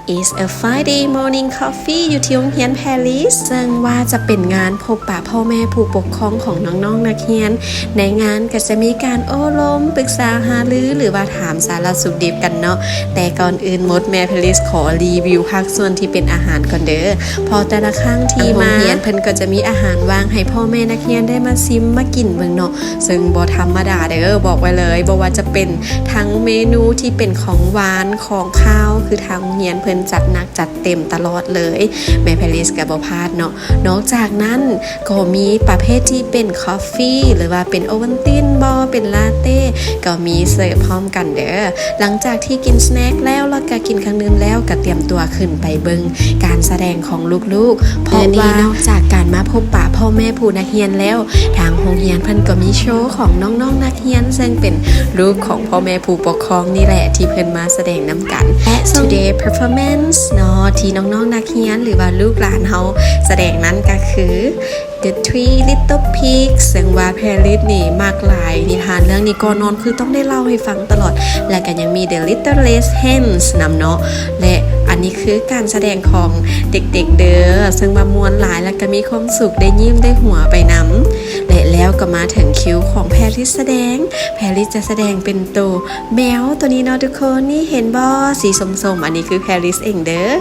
It's a Friday morning coffee ຢູ່ທີ່ໂຮງຮຽນ Paris ເຊິ່ງວ່າຈະເປັນງານພົບປະພໍ່ແມ່ຜູ້ປົກຄອງຂອງນ້ອງໆນັກຮຽນ. ໃນງານກໍຈະມີການໂອ້ລົມ, ປຶກສາຫາລື ຫຼືວ່າຖາມສາລະສຸກດິບກັນເນາະ. ແຕ່ກ່ອນອື່ນໝົດ ແມ່ Paris ຂໍຣີວິວພາກສ່ວນທີ່ເປັນອາຫານກ່ອນເດີ້ ເພາະແຕ່ລະຄັ້ງທີ່ມາໂຮງຮຽນ ເພິ່ນກໍຈະມີອາຫານວ່າງໃຫ້ພໍ່ແມ່ນັກຮຽນໄດ້ມາຊິມມາກິນເບິ່ງເນາະ. ເຊິ່ງບໍ່ທຳມະດາເດີ້ ບອກໄວ້ເລີຍ, ບໍ່ວ່າຈະເປັນທັງເມນູທີ່ເປັນຂອງຫວານ ຂອງຄາວ ຄືທາງໂຮງຮຽນເພິ່ນຈັດໜັກຈັດເຕັມຕະຫຼອດເລີຍ. ແມ່ Paris ກໍບໍ່ພາດເນາະ. ນອກຈາກນັ້ນກໍມີປະເພດທີ່ເປັນຄອຟຟີ ຫຼືວ່າເປັນໂອວັນຕິນບໍ ເປັນລາເຕ້ ກໍມີເສີບພ້ອມກັນເດີ້. ຫຼັງຈາກທີ່ກິນສະແນັກແລ້ວ ແລ້ວກໍກິນເຄື່ອງດື່ມແລ້ວ ກໍຕຽມຕົວຂຶ້ນໄປເບິ່ງການສະແດງຂອງລູກໆ ເພາະວ່ານອກຈາກການມາພົບປະພໍ່ແມ່ຜູ້ນັກຮຽນແລ້ວ ທາງໂຮງຮຽນເພິ່ນກໍມີໂຊຂອງນ້ອງໆນັກຮຽນ ເຊິ່ງເປັນລູກຂອງພໍ່ແມ່ຜູ້ປົກຄອງນີ້ແຫຼະ ທີ່ເພິ່ນມາສະແດງນຳກັນ. ແລະ Today Performance ເນາະ ທີ່ນ້ອງໆນັກຮຽນ ຫຼືວ່າລູກຫຼານເຮົາສະແດງນັ້ນກໍຄື The Three Little Pigs ເຊິ່ງວ່າ Paris ນີ້ມັກຫຼາຍ. ນິທານເລື່ອງນີ້ກ່ອນນອນຄືຕ້ອງໄດ້ເລົ່າໃຫ້ຟັງຕະຫຼອດ. ແລະ ກໍຍັງມີ The Littlest Hens ນຳເນາະ. ແລະ ອັນນີ້ຄືການສະແດງຂອງເດັກໆເດີ້ ເຊິ່ງວ່າມ່ວນຫຼາຍ ແລະ ກໍມີຄວາມສຸກ ໄດ້ຍິ້ມໄດ້ຫົວໄປນຳ. ແລະ ແລ້ວກໍມາເຖິງຄິວຂອງ Paris ສະແດງ. Paris ຈະສະແດງເປັນໂຕແມວໂຕນີ້ເນາະທຸກຄົນ. ນີ້ເຫັນບໍ່? ສີສົ້ມໆ ອັນນີ້ຄື Paris ເອງເດີ້.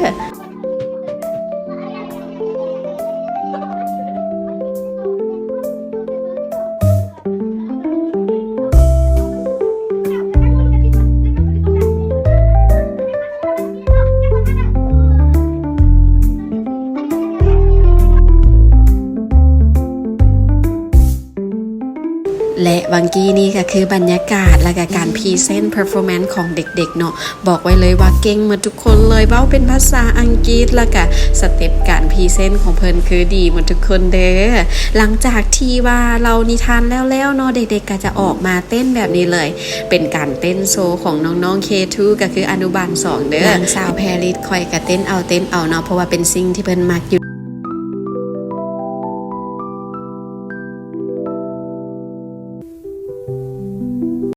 ແລະ ຫວ່າງກີ້ນີ້ກໍຄືບັນຍາກາດ ແລະ ກະການພຣີເຊັນເພີຟໍແມນຂອງເດັກໆເນາະ. ບອກໄວ້ເລີຍວ່າເກັ່ງໝົດທຸກຄົນເລີຍ, ເວົ້າເປັນພາສາອັງກິດ ແລ້ວກະສະເຕັບການພຣີເຊັນຂອງເພິ່ນຄືດີໝົດທຸກຄົນເດີ້. ຫຼັງຈາກທີ່ວ່າເລົ່ານິທານແລ້ວໆເນາະ, ເດັກໆກໍຈະອອກມາເຕັ້ນແບບນີ້ເລີຍ, ເປັນການເຕັ້ນໂຊຂອງນ້ອງໆ ເຄທູ ກໍຄືອະນຸບານສອງເດີ້. ນາງສາວແພຣິດຂ້ອຍກໍເຕັ້ນເອົາເຕັ້ນເອົາເນາະ, ເພາະວ່າເປັນສິ່ງທີ່ເພິ່ນມັກຢູ່.